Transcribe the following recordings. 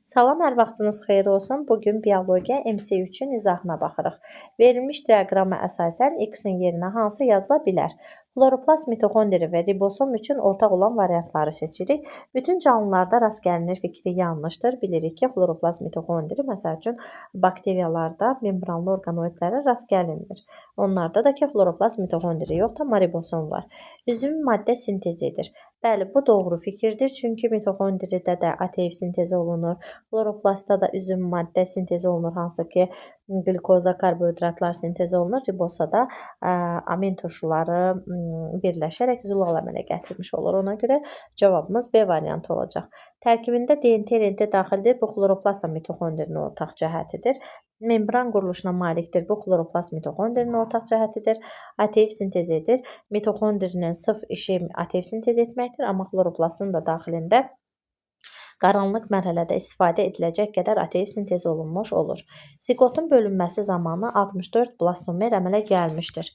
Salam, hər vaxtınız xeyir olsun. Bugün biologiya MC3-ün izahına baxırıq. Verilmiş diaqrama əsasən X-in yerinə hansı yazıla bilər? Xloroplast, mitoxondri və ribosom üçün ortaq olan variantları seçirik. Bütün canlılarda rast gəlinir fikri yanlışdır. Bilirik ki, xloroplast, mitoxondri, məsəl üçün, bakteriyalarda membranlı orqanoidlərə rast gəlinmir. Onlarda da ki, xloroplast, mitoxondri yoxdur, amma ribosom var. Üzüm maddə sintezi edir. Bəli, bu doğru fikirdir. Çünki mitoxondridə də ATF sintezi olunur. Xloroplastda da üzüm maddə sintezi olunur, hansı ki, qlükoza, karbohidratlar sintezi olunur. Ribosada amin turşuları birləşərək zülal əmələ gətirmiş olur. Ona görə cavabımız B variantı olacaq. Tərkibində DNT, RNT daxildir. Bu xloroplastla mitoxondrinin ortaq cəhətidir. Membran quruluşuna malikdir. Bu xloroplast mitoxondrinin ortaq cəhətidir. ATF sintezi edir. Mitoxondrinin sırf işi ATF sintez etməkdir, amma xloroplastın da daxilində qaranlıq mərhələdə istifadə ediləcək qədər ATF sintezi olunmuş olur. Ziqotun bölünməsi zamanı 64 blastomer əmələ gəlmişdir.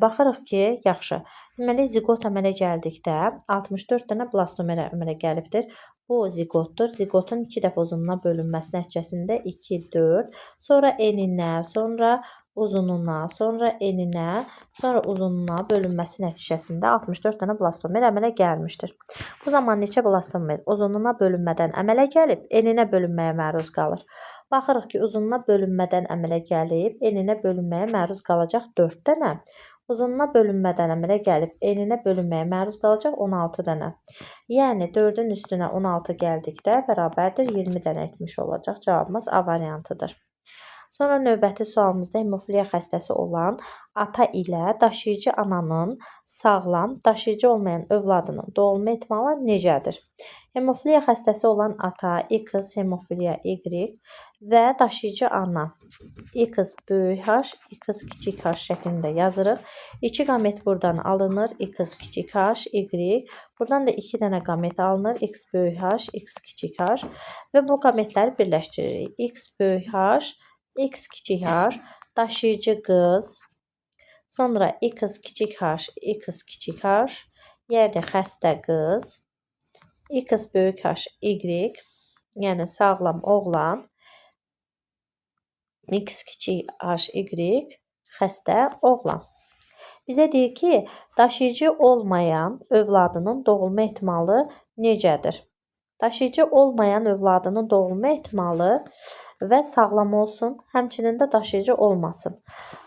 Baxırıq ki, yaxşı. Deməli, ziqot əmələ gəldikdə 64 dənə blastomer əmələ gəlibdir. Bu ziqotdur. Ziqotun 2 dəfə uzunluğuna bölünməsi nəticəsində 2, 4, sonra eninə, sonra uzununa, sonra eninə, sonra uzunluğuna bölünməsi nəticəsində 64 dənə blastomer əmələ gəlmişdir. Bu zaman neçə blastomer uzunluğuna bölünmədən əmələ gəlib, eninə bölünməyə məruz qalır. Baxırıq ki, uzunluğuna bölünmədən əmələ gəlib, eninə bölünməyə məruz qalacaq 4 dənə. Uzunluğuna bölünmədən əmələ gəlib, eninə bölünməyə məruz qalacaq 16 dənə. Yəni 4-ün üstünə 16 gəldikdə bərabərdir 20 dənə etmiş olacaq. Cavabımız A variantıdır. Sonra növbəti sualımızda hemofiliya xəstəsi olan ata ilə daşıyıcı ananın sağlam, daşıyıcı olmayan övladının doğulma ehtimalı necədir? Hemofiliya xəstəsi olan ata X, hemofiliya Y və daşıyıcı ana X böyük H, X kiçik H şəklində yazırıq. 2 qamet buradan alınır, X kiçik H, Y. Buradan da 2 dənə qamet alınır, X böyük H, X kiçik H və bu qametləri birləşdiririk. X böyük H, X kiçik H, daşıyıcı qız, sonra X kiçik H, X kiçik H, yəni xəstə qız, X böyük H, Y, yəni sağlam oğlan, X kiçik H, Y, xəstə oğlan. Bizə deyir ki, daşıyıcı olmayan övladının doğulma ehtimalı necədir? Daşıyıcı olmayan övladının doğulma ehtimalı və sağlam olsun, həmçinin də daşıyıcı olmasın.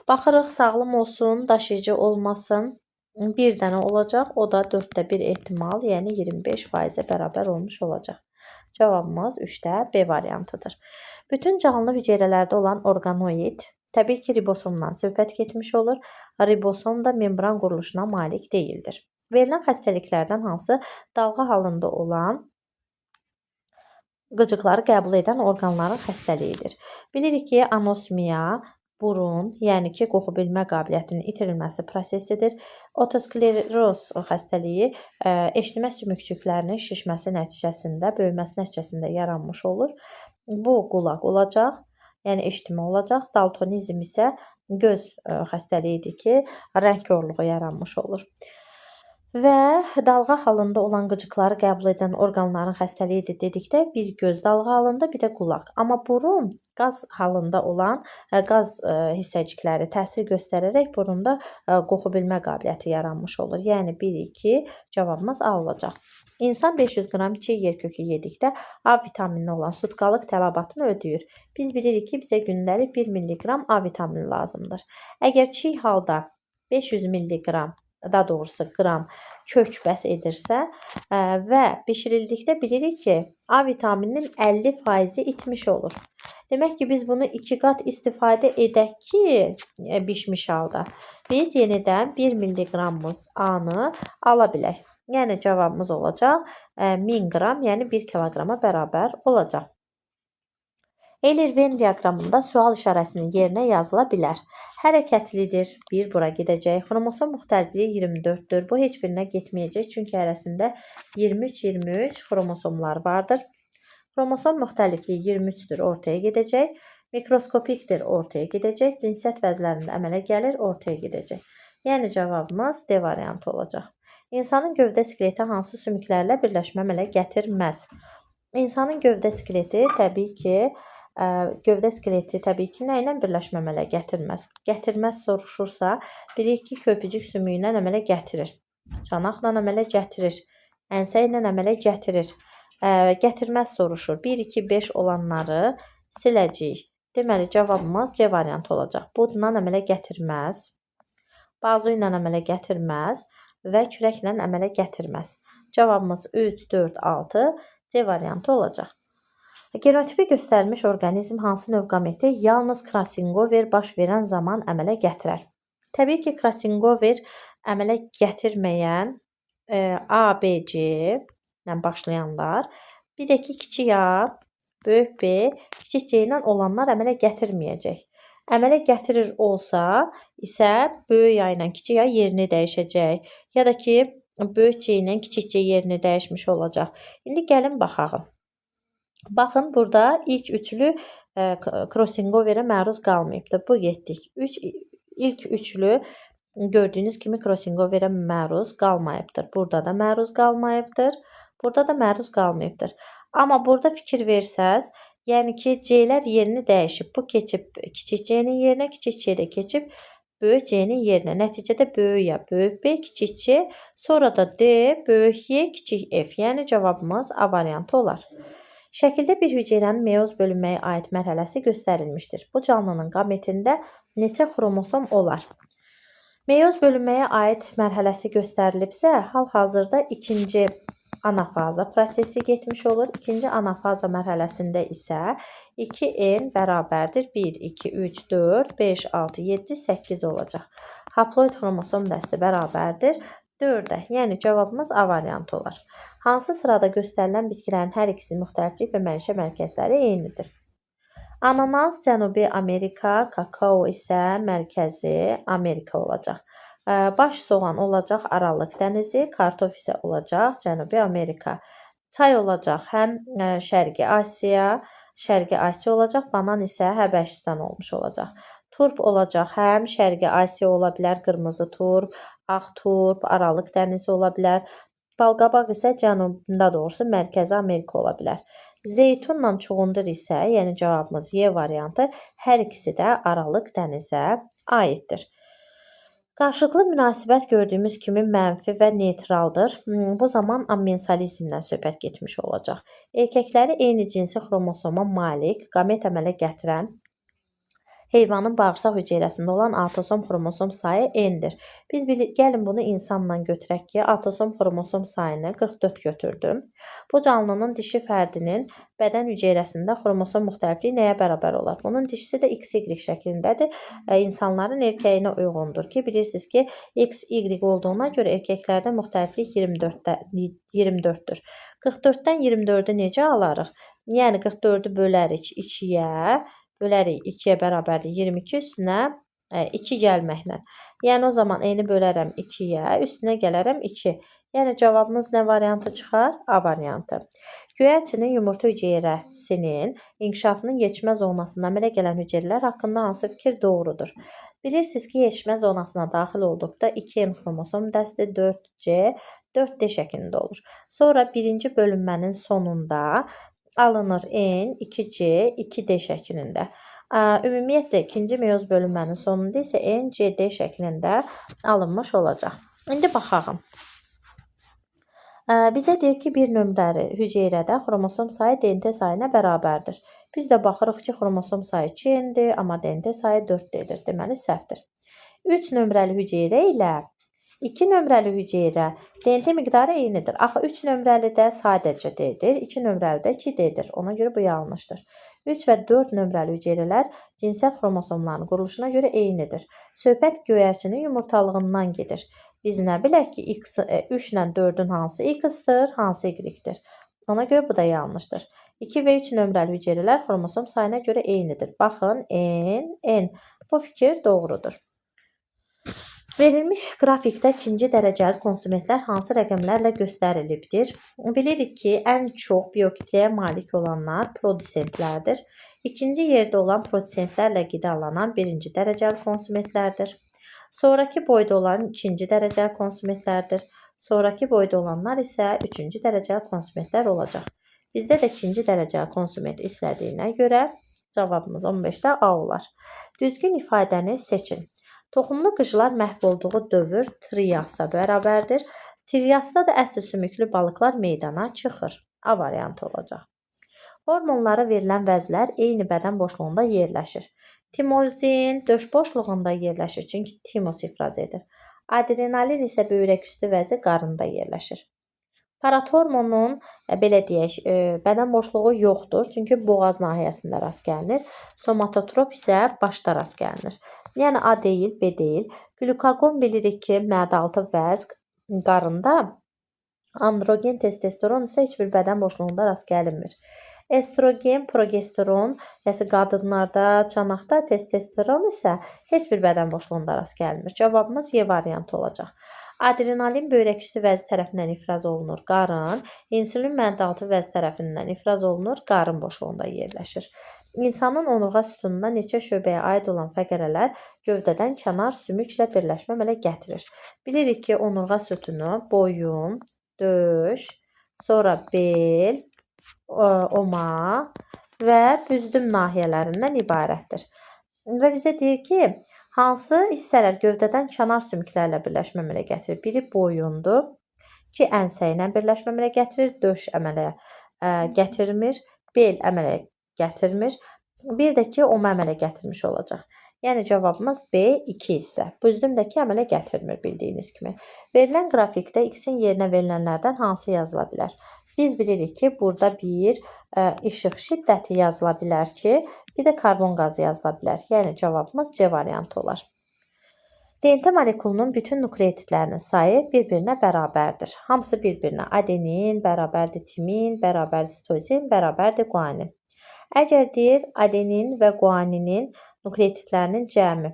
Baxırıq, sağlam olsun, daşıyıcı olmasın. Bir dənə olacaq, o da 4-də 1 ehtimal, yəni 25%-ə bərabər olmuş olacaq. Cavabımız 3-də B variantıdır. Bütün canlı hüceyrələrdə olan orqanoid, təbii ki, ribosomdan söhbət getmiş olur. Ribosom da membran quruluşuna malik deyildir. Verilən xəstəliklərdən hansı dalğa halında olan qıcıqları qəbul edən orqanların xəstəliyidir? Bilirik ki, anosmiya burun, yəni ki, qoxu bilmə qabiliyyətinin itirilməsi prosesidir. Otoskleroz xəstəliyi eşitmə sümükcüklərinin şişməsi nəticəsində, böyüməsi nəticəsində yaranmış olur. Bu qulaq olacaq, yəni eşitmə olacaq. Daltonizm isə göz xəstəliyidir ki, rəng korluğu yaranmış olur. Və dalğa halında olan qıcıqları qəbul edən orqanların xəstəliyidir dedikdə bir göz dalğa halında, bir də qulaq. Amma burun qaz halında olan qaz hissəcikləri təsir göstərərək burunda qoxu bilmə qabiliyyəti yaranmış olur. Yəni 1, 2 cavabımız A olacaq. İnsan 500 qram çiğ yer kökü yedikdə A vitamini olan sutkalıq tələbatını ödəyir. Biz bilirik ki, bizə gündəlik 1 milliqram A vitamini lazımdır. Əgər çiğ halda 500 milliqram, daha doğrusu qram kök bəs edirsə və bişirildikdə bilirik ki, A vitamininin 50%-i itmiş olur. Demək ki, biz bunu 2 qat istifadə edək ki, bişmiş halda biz yenidən 1 milliqramımız A-nı ala bilək. Yəni cavabımız olacaq 1000 qram, yəni 1 kiloqrama bərabər olacaq. Euler-Venn diaqramında sual işarəsinin yerinə yazıla bilər. Hərəkətlidir, 1 bura gedəcək. Xromosom müxtəlifliyi 24-dür. Bu heç birinə getməyəcək, çünki hərəsində 23-23 xromosomlar vardır. Xromosom müxtəlifliyi 23-dür, ortaya gedəcək. Mikroskopikdir, ortaya gedəcək. Cinsiyyət vəzlərində əmələ gəlir, ortaya gedəcək. Yəni cavabımız D variantı olacaq. İnsanın gövdə skeleti hansı sümüklərlə birləşmə əmələ gətirməz? İnsanın gövdə skeleti təbii ki, gövdə skeleti təbii ki, nə ilə birləşmə əmələ gətirməz? Gətirməz soruşursa, bilirik ki, köpücük sümüyü ilə əmələ gətirir. Çanaqla əmələ gətirir. Ənsə ilə əmələ gətirir. Gətirməz soruşur. 1, 2, 5 olanları siləcəyik. Deməli, cavabımız C variantı olacaq. Budla əmələ gətirməz, bazu ilə əmələ gətirməz və kürəklə əmələ gətirməz. Cavabımız 3, 4, 6 C variantı olacaq. Genotipi göstərilmiş orqanizm hansı növ qameti yalnız crossingover baş verən zaman əmələ gətirər? Təbii ki, crossingover əmələ gətirməyən A, B, C ilə başlayanlar, bir də ki, kiçik A, böyük B, kiçik C ilə olanlar əmələ gətirməyəcək. Əmələ gətirir olsa isə böyük A ilə kiçik A yerini dəyişəcək. Ya da ki, böyük C ilə kiçik C yerini dəyişmiş olacaq. İndi gəlin baxaq. Baxın, burada ilk üçlü crossingoverə məruz qalmayıbdır. Bu getdik. İlk üçlü gördüyünüz kimi crossingoverə məruz qalmayıbdır. Burada da məruz qalmayıbdır. Burada da məruz qalmayıbdır. Amma burada fikir versəz, yəni ki, C-lər yerini dəyişib. Bu keçib kiçik C-nin yerinə, kiçik C də keçib böyük C-nin yerinə. Nəticədə böyük A, böyük B, kiçik C, sonra da D, böyük Y, kiçik F. Yəni cavabımız A variantı olar. Şəkildə bir hüceyrənin meyoz bölünməyə aid mərhələsi göstərilmişdir. Bu canlının qametində neçə xromosom olar? Meyoz bölünməyə aid mərhələsi göstərilibsə, hal-hazırda ikinci anafaza prosesi getmiş olur. İkinci anafaza mərhələsində isə 2N bərabərdir 1, 2, 3, 4, 5, 6, 7, 8 olacaq. Haploid xromosom dəsti bərabərdir 4-ə. Yəni cavabımız A variantı olar. Hansı sırada göstərilən bitkilərin hər ikisi müxtəliflik və mənşə mərkəzləri eynidir? Ananas Cənubi Amerika, kakao isə Mərkəzi Amerika olacaq. Baş soğan olacaq Aralıq dənizi, kartof isə olacaq Cənubi Amerika. Çay olacaq həm Şərqi Asiya, Şərqi Asiya olacaq, banan isə Həbəşistan olmuş olacaq. Turp olacaq həm Şərqi Asiya ola bilər, qırmızı turp, ağ turp, Aralıq dənizi ola bilər. Balqabaq isə cənubda, doğrusu Mərkəzi Amerika ola bilər. Zeytunla çuğundur isə, yəni cavabımız Y variantı, hər ikisi də Aralıq dənizə aiddir. Qarşılıqlı münasibət gördüyümüz kimi mənfi və neytraldır. Bu zaman amensalizmdən söhbət getmiş olacaq. Erkəkləri eyni cinsi xromosoma malik, qamet əmələ gətirən heyvanın bağırsaq hüceyrəsində olan autosom xromosom sayı N-dir. Biz gəlin bunu insanla götürək ki, autosom xromosom sayını 44 götürdüm. Bu canlının dişi fərdinin bədən hüceyrəsində xromosom müxtəlifliyi nəyə bərabər olar? Bunun dişisi də XY şəklindədir. İnsanların erkəyinə uyğundur ki, bilirsiniz ki, XY olduğuna görə erkəklərdə müxtəliflik 24-dür. 44-dən 24-ü necə alarıq? Yəni 44-ü bölərik 2-yə. Bölərik 2-yə bərabərdir 22 üstünə 2 gəlməklə. Yəni o zaman N-i bölərəm 2-yə, üstünə gələrəm 2. Yəni cavabımız nə variantı çıxar? A variantı. Göyərçinin yumurta hüceyrəsinin inkişafının yetişmə zonasında əmələ gələn hüceyrələr haqqında hansı fikir doğrudur? Bilirsiniz ki, yetişmə zonasına daxil olduqda 2N xromosom dəsti 4C, 4D şəklində olur. Sonra birinci bölünmənin sonunda alınır N, 2C, 2D şəklində. Ümumiyyətlə, ikinci meyoz bölünmənin sonunda isə N, C, D şəklində alınmış olacaq. İndi baxaq. Bizə deyir ki, bir nömrəli hüceyrədə xromosom sayı DNT sayına bərabərdir. Biz də baxırıq ki, xromosom sayı 2N-dir, amma DNT sayı 4D-dir. Deməli, səhvdir. 3 nömrəli hüceyrə ilə 2 nömrəli hüceyrə DNT miqdarı eynidir. Axı 3 nömrəli də sadəcə D-dir, 2 nömrəli də 2D-dir. Ona görə bu yanlışdır. 3 və 4 nömrəli hüceyrələr cinsiyyət xromosomlarının quruluşuna görə eynidir. Söhbət göyərçinin yumurtalığından gedir. Biz nə bilək ki, 3 ilə 4-ün hansı X-dir, hansı Y-dir. Ona görə bu da yanlışdır. 2 və 3 nömrəli hüceyrələr xromosom sayına görə eynidir. Baxın, N, N. Bu fikir doğrudur. Verilmiş qrafikdə ikinci dərəcəli konsumentlər hansı rəqəmlərlə göstərilibdir? Bilirik ki, ən çox biokütləyə malik olanlar produsentlərdir. İkinci yerdə olan produsentlərlə qidalanan birinci dərəcəli konsumentlərdir. Sonraki boyda olan ikinci dərəcəli konsumentlərdir. Sonraki boyda olanlar isə üçüncü dərəcəli konsumentlər olacaq. Bizdə də ikinci dərəcəli konsument istədiyinə görə cavabımız 15-də A olar. Düzgün ifadəni seçin. Toxumlu qıclar məhv olduğu dövr triasa bərabərdir. Triasda da əsl sümüklü balıqlar meydana çıxır. A variantı olacaq. Hormonlara verilən vəzlər eyni bədən boşluğunda yerləşir. Timozin döş boşluğunda yerləşir, çünki timus ifraz edir. Adrenalin isə böyrək üstü vəzi qarında yerləşir. Parathormonun, belə deyək, bədən boşluğu yoxdur, çünki boğaz nahiyəsində rast gəlinir. Somatotrop isə başda rast gəlinir. Yəni A deyil, B deyil. Qlükaqon bilirik ki, mədə-altı vəz qarında, androgen, testosteron isə heç bir bədən boşluğunda rast gəlinmir. Estrogen, progesteron, yəni qadınlarda çanaqda, testosteron isə heç bir bədən boşluğunda rast gəlinmir. Cavabımız Y variantı olacaq. Adrenalin böyrək üstü vəzi tərəfindən ifraz olunur qarın, insülin mədə-altı vəzi tərəfindən ifraz olunur qarın boşluğunda yerləşir. İnsanın onurğa sütununda neçə şöbəyə aid olan fəqərələr gövdədən kənar sümüklə birləşmə əmələ gətirir. Bilirik ki, onurğa sütunu boyun, döş, sonra bel, oma və büzdüm nahiyələrindən ibarətdir. Və bizə deyir ki, hansı hissələr gövdədən kənar sümüklərlə birləşmə əmələ gətirir? Biri boyundur ki, ənsə ilə birləşmə əmələ gətirir, döş əmələ gətirmir, bel əmələ gətirmir. Bir də ki, oma əmələ gətirmiş olacaq. Yəni cavabımız B 2 hissə. Büzdümdəki əmələ gətirmir bildiyiniz kimi. Verilən qrafikdə x-in yerinə verilənlərdən hansı yazıla bilər? Biz bilirik ki, burada bir işıq şiddəti yazıla bilər ki, bir də karbon qazı yazıla bilər. Yəni cavabımız C variantı olar. DNT molekulunun bütün nukleotidlərinin sayı bir-birinə bərabərdir. Hamısı bir-birinə. Adenin bərabərdir timin, bərabərdir sitozin, bərabərdir guanin. Əgər deyir adenin və guaninin nukleotidlərinin cəmi.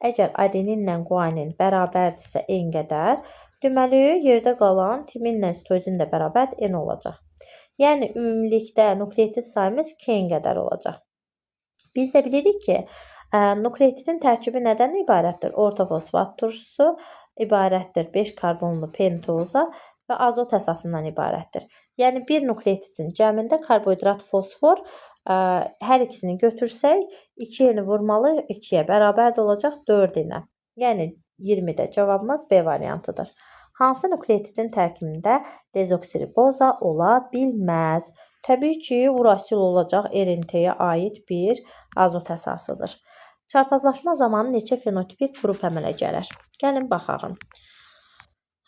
Əgər adeninlə guanin bərabərdirsə n qədər, deməli yerdə qalan timinlə sitozin də bərabərdir n olacaq. Yəni ümumilikdə nukleotid sayımız 2n qədər olacaq. Biz də bilirik ki, nukleotidin tərkibi nədən ibarətdir? Ortofosfat turşusu ibarətdir 5 karbonlu pentoza və azot əsasından ibarətdir. Yəni bir nukleotidin cəmində karbohidrat, fosfor hər ikisini götürsək 2-ni vurmalı 2-yə bərabər də olacaq 4-nə. Yəni 20-də cavabımız B variantıdır. Hansı nukleotidin tərkibində dezoksiriboza ola bilməz? Təbii ki, urasil olacaq RNT-yə aid bir azot əsasıdır. Çarpazlaşma zamanı neçə fenotipik qrup əmələ gələr? Gəlin baxaq.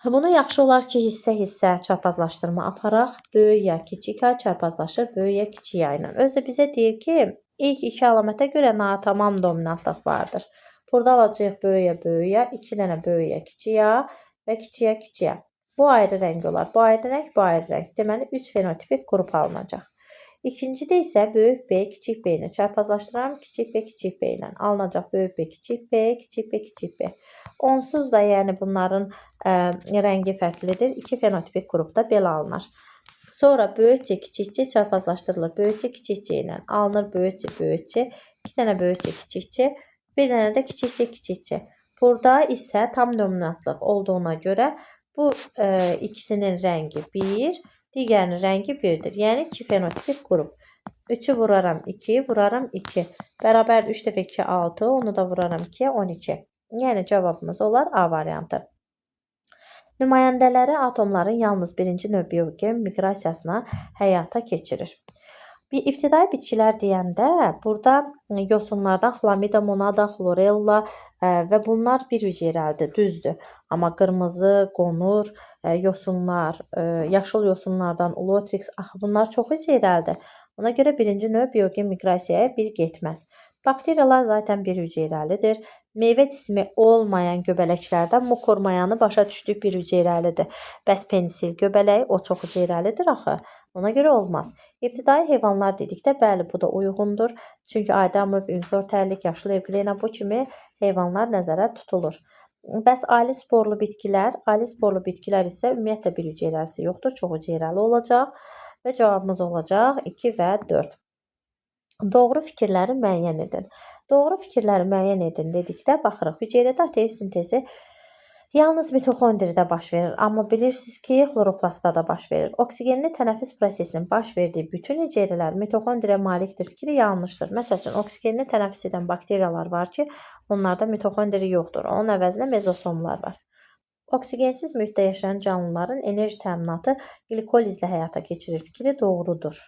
Bunu yaxşı olar ki, hissə-hissə çarpazlaşdırma aparaq. Böyük ya kiçik A çarpazlaşır böyük ya kiçik A ilə. Özü də bizə deyir ki, ilk iki əlamətə görə natamam dominantlıq vardır. Burada alacağıq böyük ya böyük ya, 2 dənə böyük ya kiçik A və kiçik ya kiçik A. Bu ayrı rəng olar. Bu ayrı rəng, bu ayrı rəng. Deməli, 3 fenotipik qrup alınacaq. İkincidə isə böyük B, kiçik B ilə çarpazlaşdıram. Kiçik B, kiçik B ilə alınacaq böyük B, kiçik B, kiçik B, kiçik B. Onsuz da yəni bunların rəngi fərqlidir. 2 fenotipik qrupda belə alınır. Sonra böyük C, kiçik C çarpazlaşdırılır. Böyük C, kiçik C ilə alınır. Böyük C, böyük C, 2 dənə böyük C, kiçik C, bir dənə də kiçik C, kiçik C. Burada isə tam dominantlıq olduğuna görə bu ikisinin rəngi 1, digərinin rəngi 1-dir. Yəni 2 fenotipik qrup. 3-ü vuraram 2, vuraram 2. Bərabərdir 3 dəfə 2, 6. Onu da vuraram 2-yə, 12. Yəni cavabımız olar A variantı. Nümayəndələri atomların yalnız birinci növ biogen miqrasiyasına həyata keçirir. Bir ibtidai bitkilər deyəndə burada yosunlardan xlamida, monada, xlorella və bunlar bir hüceyrəlidir, düzdür. Amma qırmızı, qonur yosunlar, yaşıl yosunlardan ulotrix, axı bunlar çox hüceyrəlidir. Ona görə birinci növ biogen miqrasiyaya bir getməz. Bakteriyalar zaten bir hüceyrəlidir. Meyvə cismi olmayan göbələklərdən mukormayanı başa düşdük bir hüceyrəlidir. Bəs penisil göbələyi o çox hüceyrəlidir axı. Ona görə olmaz. İbtidai heyvanlar dedikdə bəli bu da uyğundur. Çünki ayda amöb, infuzor tərlik, yaşıl evglena bu kimi heyvanlar nəzərə tutulur. Bəs ali sporlu bitkilər, ali sporlu bitkilər isə ümumiyyətlə bir hüceyrəlisi yoxdur, çox hüceyrəli olacaq və cavabımız olacaq 2 və 4. Doğru fikirləri müəyyən edin. Doğru fikirləri müəyyən edin dedikdə baxırıq. Hüceyrədə ATF sintezi Yalnız mitoxondridə baş verir, amma bilirsiniz ki, xloroplastda da baş verir. Oksigenli tənəffüs prosesinin baş verdiyi bütün hüceyrələr mitoxondriya malikdir fikri yanlışdır. Məsəl üçün, oksigenli tənəffüs edən bakteriyalar var ki, onlarda mitoxondri yoxdur. Onun əvəzinə mezosomlar var. Oksigensiz mühitdə yaşayan canlıların enerji təminatı qlikolizlə həyata keçirir fikri doğrudur.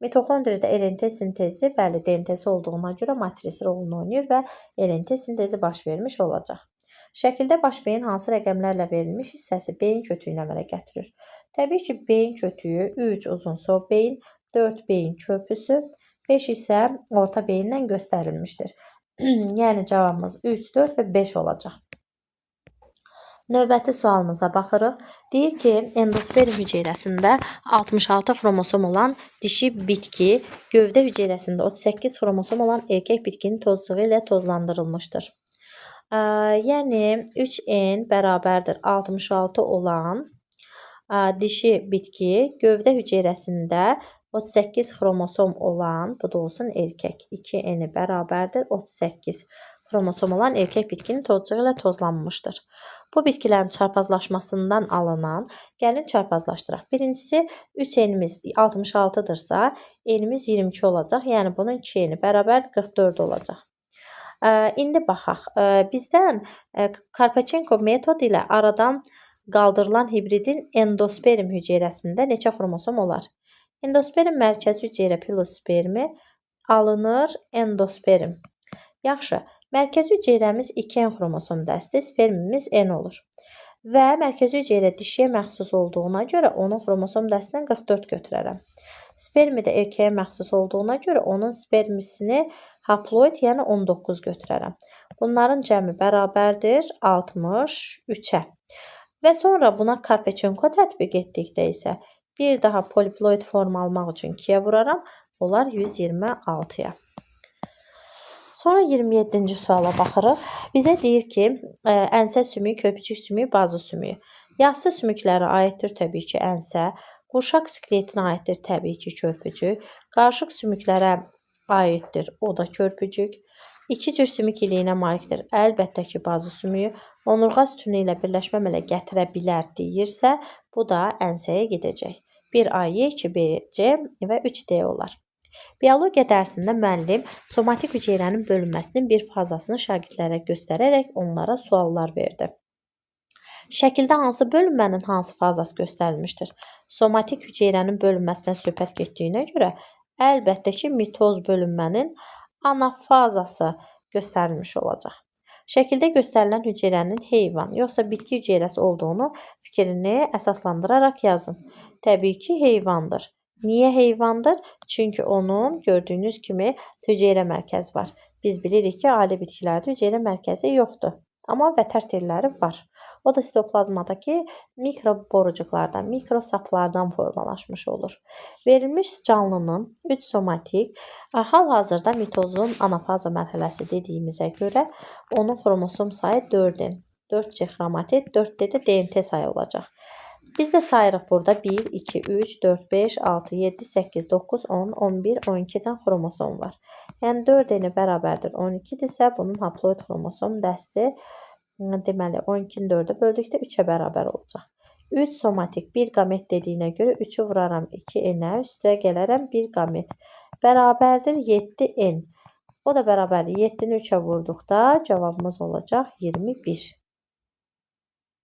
Mitoxondridə RNT sintezi, bəli, DNT-si olduğuna görə matris rolunu oynayır və RNT sintezi baş vermiş olacaq. Şəkildə baş beyin hansı rəqəmlərlə verilmiş hissəsi beyin kötüyünü əmələ gətirir? Təbii ki, beyin kötüyü 3 uzunsov beyin, 4 beyin köpüsü, 5 isə orta beyinlə göstərilmişdir. Yəni cavabımız 3, 4 və 5 olacaq. Növbəti sualımıza baxırıq. Deyir ki, endosperm hüceyrəsində 66 xromosom olan dişi bitki, gövdə hüceyrəsində 38 xromosom olan erkək bitkinin tozcuğu ilə tozlandırılmışdır. Yəni 3N bərabərdir 66 olan dişi bitki, gövdə hüceyrəsində 38 xromosom olan, bu da olsun erkək, 2N bərabərdir 38 xromosom olan erkək bitkinin tozcuğu ilə tozlanmışdır. Bu bitkilərin çarpazlaşmasından alınan, gəlin çarpazlaşdıraq. Birincisi 3N'imiz 66-dırsa, N'imiz 22 olacaq. Yəni bunun 2N bərabər 44 olacaq. İndi baxaq. Bizdən Karpachenko metodu ilə aradan qaldırılan hibridin endosperm hüceyrəsində neçə xromosom olar? Endosperm mərkəzi hüceyrə plus spermi alınır endosperm. Yaxşı, mərkəzi hüceyrəmiz 2N xromosom dəsti, spermimiz N olur. Və mərkəzi hüceyrə dişiyə məxsus olduğuna görə onun xromosom dəstindən 44 götürərəm. Spermi də erkəyə məxsus olduğuna görə onun spermisini haploid, yəni 19 götürərəm. Bunların cəmi bərabərdir 63-ə. Və sonra buna Karpachenko tətbiq etdikdə isə bir daha poliploid form almaq üçün 2-yə vuraram. Onlar 126-ya. Sonra 27-ci suala baxırıq. Bizə deyir ki, ənsə sümüyü, körpücük sümüyü, bazı sümüyü. Yassı sümüklərə aiddir təbii ki, ənsə. Qurşaq skeletinə aiddir təbii ki, körpücük. Qarışıq sümüklərə aiddir, o da körpücük. İki cür sümük iliyinə malikdir. Əlbəttə ki, bazı sümüyü. Onurğa sütunu ilə birləşmə əmələ gətirə bilər deyirsə, bu da ənsəyə gedəcək. 1A, 2B, C və 3D olar. Biologiya dərsində müəllim somatik hüceyrənin bölünməsinin bir fazasını şagirdlərə göstərərək onlara suallar verdi. Şəkildə hansı bölünmənin hansı fazası göstərilmişdir? Somatik hüceyrənin bölünməsinə söhbət getdiyinə görə əlbəttə ki, mitoz bölünmənin anafazası göstərilmiş olacaq. Şəkildə göstərilən hüceyrənin heyvan, yoxsa bitki hüceyrəsi olduğunu fikrini əsaslandıraraq yazın. Təbii ki, heyvandır. Niyə heyvandır? Çünki onun gördüyünüz kimi hüceyrə mərkəzi var. Biz bilirik ki, ali bitkilərdə hüceyrə mərkəzi yoxdur. Amma vətər telləri var. O da sitoplazmadakı mikroborucuqlardan, mikrosaplardan formalaşmış olur. Verilmiş canlının 3 somatik, hal-hazırda mitozun anafaza mərhələsi dediyimizə görə onun xromosom sayı 4N. 4C xromatit, 4D də DNT sayı olacaq. Biz də sayırıq burada 1, 2, 3, 4, 5, 6, 7, 8, 9, 10, 11, 12-dən xromosom var. Yəni 4N bərabərdir 12-dirsə, bunun haploid xromosom dəsti deməli 12-ni 4-ə böldükdə 3-ə bərabər olacaq. 3 somatik 1 qamet dediyinə görə 3-ü vuraram 2N-ə, üstə gələrəm 1 qamet. Bərabərdir 7N. O da bərabərdir 7-ni 3-ə vurduqda cavabımız olacaq 21.